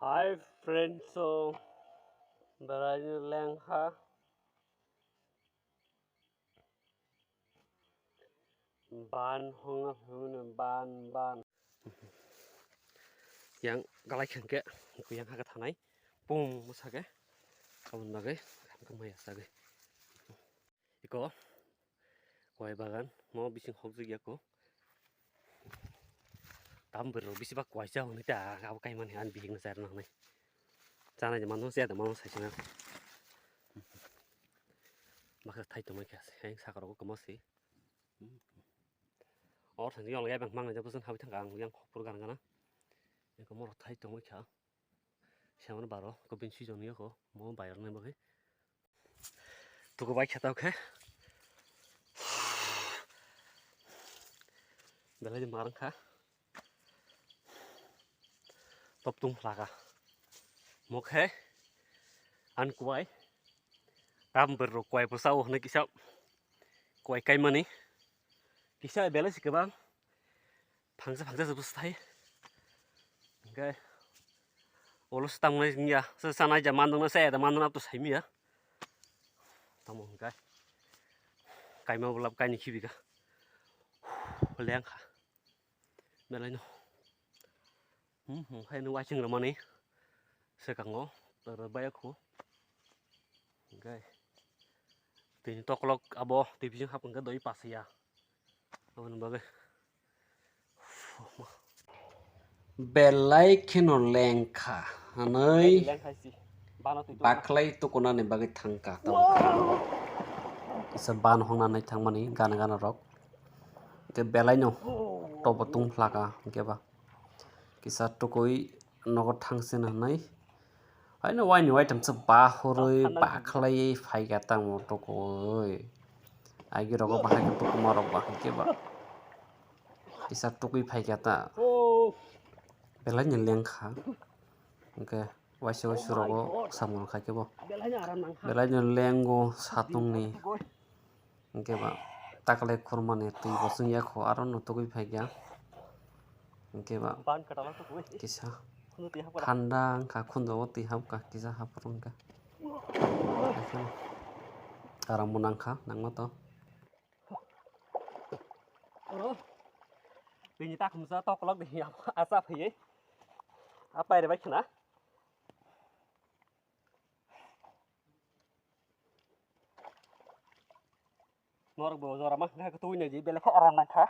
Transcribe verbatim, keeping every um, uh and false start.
Hi friends, so beraino lengha ban hwnga hwnwi ban ban. Yang galai khangke yang haka thanai pum mosake aboni bagwi khamkha maya sagwi. Iko koi bagan mo bising hokjak ya ko. Tam berok bisi ba koi cha hwnwi ta abo kaimani ani bihikno cha rwna hwnwi. Chanai de mano cha de mano saisina. Baksa thai tongmai kha se, hai sakaro ko kamo se. Or thani yong ya bang mang ja busan habi thang ang yang hokpur gan gana. Eko moro thai tongmai kha. Siamano baro ko bin si joni yoko mo bayar nai bagwi. Tuku bai khe tau khe. Belai de marang kha. Top tung laga. Mokhe an kuai. Tam berro kuai posao hwnwi kisa kuai kaimani. Kisa belai si kwbang. Phangsa phangsa se bwsai. Hingke ulo se tamnai wngya. Se sanai ja mandwngna se da mandwngna to saimya. Tamo hingke kaima bulap kaini khibiga. Lengkha. Belaino. Hmm, hmm, haino waising romani. Sekango. Tara bayakho. Hingke. Tini tokolok abo tibijing hap hingke doi pasiya. Aboni bagwi. Belai kheno lengkha hwnwi Lengkha si. Bano twi twi. Baklai tukunani bagwi thangkha. Kisa ban hongnani thangmani gana gana rok. Hingke belaino tobo tungphlaka hingke ba. Kisa tukui nogo thangsin hwnwi. Haino waini waitam se bahurwi Thanang baklai phaikha tamo tukui. Agi rogo bahai khe tukuma rok bahai khe ba. Kisa tukui phaikha ta. Oh. Belaino lengkha. Hingke waisa waisa rogo samung khai khe bo. Belaino aram nangkha. Belaino lengo satungni. Tukui. Hingke ba taklai khurmani twi bo chwng yakho aro no tugui phaikha. Hingke ba Ban kwtal o tugui. Kisa Khunu twi hapkha. Thanda wngkha khunjo o twi hapkha kisa hapor wngkha. Aram bo nangkha nangma to. Oro. Bini takhumsa tokolok de asa phaiye. Apai re bai khna. Norok bo jora ma hwnkhe twi nai di belai khe aram nangkha.